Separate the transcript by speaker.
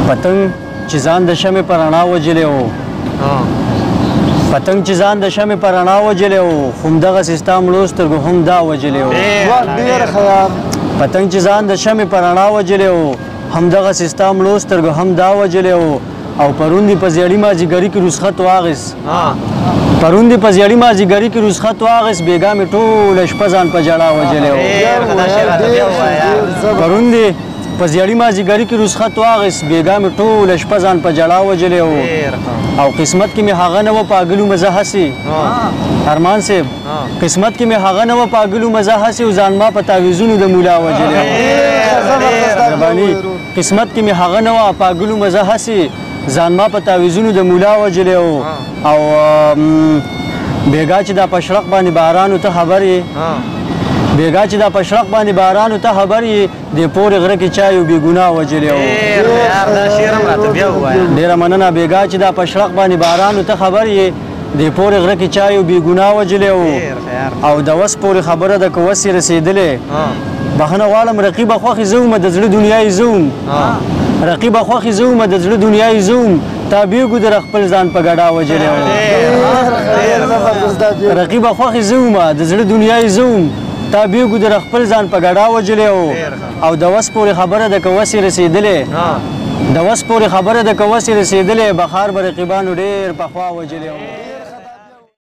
Speaker 1: پتنګ چې ځان د شمې په رڼا وژلی و، پتنګ چې ځان د شمې په رڼا وژلی و، همدغسې ستا مړو سترګو هم دا وژلی و.
Speaker 2: ډېر ښه یار.
Speaker 1: پتنګ چې ځان د شمې په رڼا وژلی و، همدغسې ستا مړو سترګو هم دا وژلی و. او پرون دې په زیړي مازیګري کې رخصت واخیست، پرون دې په زیړي مازیګري کې رخصت واخیست، بېګا مې ټوله شپه ځان په ژړا وژلی و. پرون دې په زیړي مازیګري کې رخصت واخیست، بېګا مې ټوله شپه ځان په ژړا وژلی و. او قسمت کې مې هغه نه وه پاګلو مزه هسې، ارمان صاحب قسمت کې مې هغه نه وه پاګلو مزه هسې، او ځان ما په تعویذونو د مولا وژلی و. مهرباني. قسمت کې مې هغه نه وه پاګلو مزه هسې، ځان ما په تعویذونو د مولا وژلی و. او بېګا چې دا په شړق باندې بارانو ته خبر یې، بېګا چې دا په شړق باندې بارانو ته خبر یې، دې پورې غره کې چا یو بې ګناه وژلی و. ډېره مننه. بېګا چې دا په شړق باندې بارانو ته خبر یې، دې پورې غره کې چا یو بې ګناه وژلی و. او د وس پورې خبره ده که وس یې رسېدلی، بخښنه غواړم رقیبه خوښې زه وم، د زړه دنیا یې زه وم، رقیبه خوښې زه وم، د زړه دنیا یې زه وم، تا بې ګودره خپل ځان په ګډا وژلی و. رقیبه خوښې زه وم، د زړه دنیا یې زه وم، تا بې ګودره خپل ځان په ګډا وژلی و. او د وس پورې خبره ده که وس یې رسېدلی، د وس پورې خبره ده که وس یې رسېدلی، بخار به رقیبانو ډېر پخوا وژلی و.